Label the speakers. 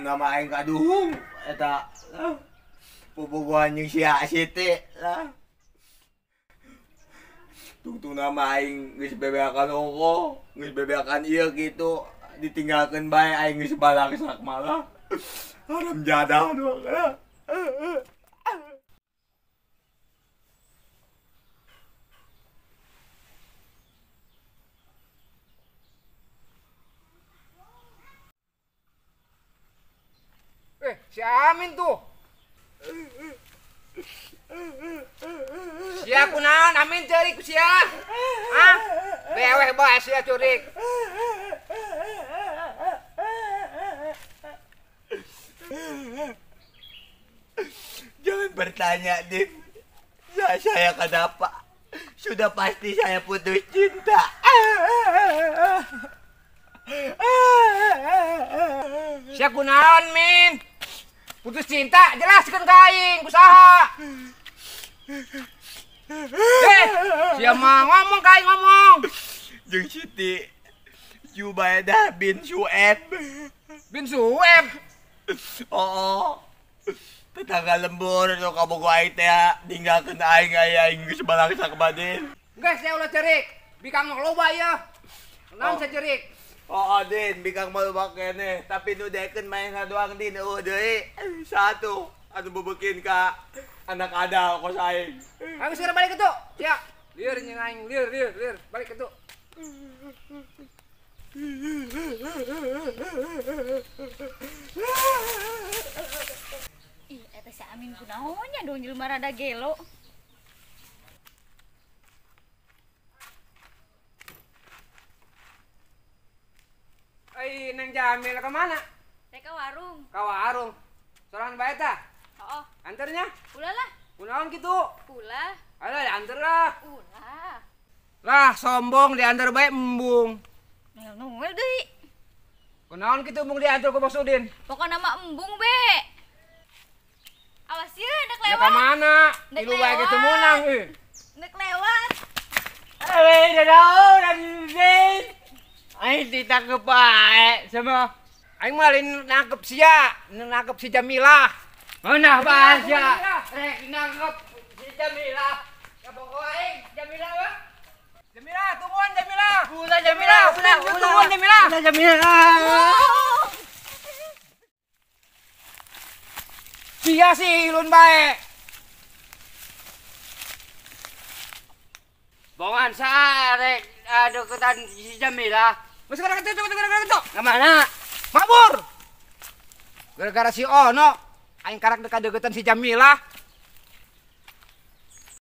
Speaker 1: Tungtung nama aing kaduhung eta bobogohan jeung si Siti lah. Tungtung nama aing geus bebeakan ongko, geus bebeakan ieu kitu, ditinggalkeun bae aing geus balangsak malah. Haram jadah doang.
Speaker 2: Si Amin tuh. Sia kunaon Amin ceurik ku sia? Hah? Beweh bae sia ceurik.
Speaker 1: Jangan bertanya, Dim. Saya kenapa? Sudah pasti saya putus cinta.
Speaker 2: Sia kunaon, Min? Putus cinta, jelaskan ke aing, kusaha. Sia mah ngomong ka aing ngomong.
Speaker 1: Jeung Siti Jubaedah bin Sueb.
Speaker 2: Bin Sueb?
Speaker 1: Oh. Tetangga lembur nu kabogo aing teh ninggalkeun aing aing geus balangsak badin.
Speaker 2: Geus sia ulah cerik, bikang mah loba ieu. Naon sia cerik?
Speaker 1: Oh, Din, bikang mah loba keneh, tapi nu dekeun maenna doang Din, eueuh deui. Satu, anu bebekin ka anak adal kos aing.
Speaker 2: Ayo segera balik kitu. Sia, lieur jeung aing, lieur, lieur, lieur, balik kitu.
Speaker 3: Ih, eta si Amin kunaon nya dong jelema rada gelo.
Speaker 2: Ai, Neng Jamil ke mana?
Speaker 3: Teh ke warung.
Speaker 2: Ke warung. Sorangan bae tah?
Speaker 3: Heeh.
Speaker 2: Anternya?
Speaker 3: Ulah lah.
Speaker 2: Kunaon kitu?
Speaker 3: Ulah.
Speaker 2: Alah, dianter lah.
Speaker 3: Ulah.
Speaker 2: Lah, sombong diantar bae embung.
Speaker 3: Nungel deui.
Speaker 2: Kunaon kitu embung diantar ku Bos Udin?
Speaker 3: Pokona mah embung be. Awas ya, ndek lewat.
Speaker 2: Ya ka mana?
Speaker 3: Ndek
Speaker 2: Ilu bae kitu meunang euy.
Speaker 3: Ndek lewat.
Speaker 4: Eh, dadah, Udin. Aing ditangkep bae sama
Speaker 2: aing mah lain nangkep sia, nangkep si Jamilah.
Speaker 4: Mana bae sia? Rek nangkep si Jamilah. Ka bogo aing Jamilah mah.
Speaker 2: Jamilah, tungguan Jamilah.
Speaker 4: Ulah Jamilah, ulah,
Speaker 2: tungguan Jamilah.
Speaker 4: Ulah Jamilah.
Speaker 2: Sia sih ilun bae.
Speaker 4: Bongan sare deketan si Jamilah.
Speaker 2: Masuk ke situ, ke situ.
Speaker 4: Ke mana?
Speaker 2: Mabur. Gara-gara si Ono, aing karak dekat-deketan si Jamilah.